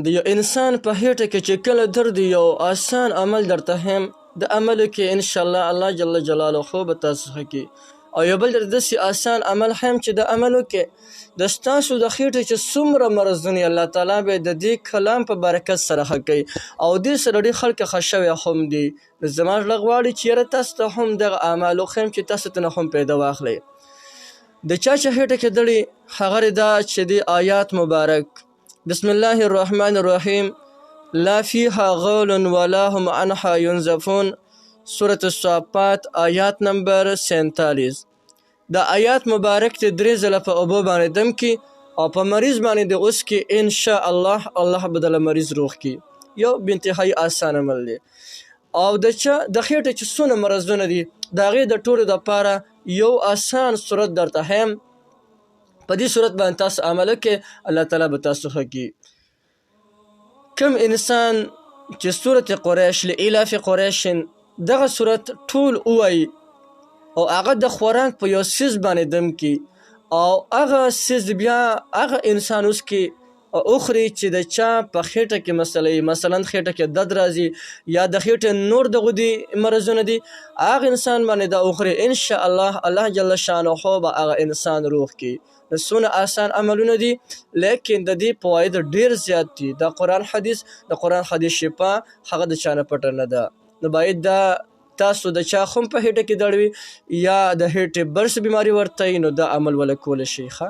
د یو انسان په هیټه کې چې کله درد یو آسان عمل درته هم د عمل کې ان شاء الله الله جل جلاله خو به تاسو ښه کړي. او یو بل درته داسې آسان عمل هم چې د عملو کې د ستاسو د خېټې چې څومره مرضونه الله تعالی به د دې کلام په برکت سره ښه کوي، او دې سره ډېر خلک ښه شوی هم دي. نو زما زړه غواړي چې یاره تاسو ته هم دغه اعمال وښیم چې تاسو ته نه هم پیدا واخلئ. د چا چې خېټه کې دړي هغه دا چې د آیات مبارک بسم الله الرحمن الرحیم لا فیها غول ولا هم عنها ينزفون، سورة الصافات آیات نمبر 47. دا آیات مبارک ته درې ځله په اوبو باندې دم کی او په مریض باندې د اوس کې ان شاء الله الله بدل مریض روغ کی. یو بنتهای آسان عمل دی. او د چا د خېټې چې څونه مرضونه دي د هغې د ټولو دپاره یو آسان صورت درته هم په دې صورت باندې تاسو عمل وکړئ، الله تعالی به تاسو ښه کړي. کوم انسان چې سورت قریش لالاف قریش دغه صورت ټول ووایي او هغه د خوراک په یو څیز باندې دم کړي او هغه څیز بیا هغه انسان اوس کې اخري چې د چا په خېټه کې مسله وي، مثلا خېټه کې درد راځي یا د خېټې نور دغه دي مرضونه دي، هغه انسان باندې دا اخري ان شاء الله الله جل شانه به هغه انسان روغ کړي. نو څونه آسان عملونه دي، لیکن د دې فواید ډېر زیات دي. د قرآن حدیث، د قرآن حدیث شفا هغه د چا نه پټه نه ده. نو باید دا تاسو د چا هم په هټه کې دړوي یا د هټې برس بیماری ورته وي، نو دا عمل ولا کولی شئ. ښه.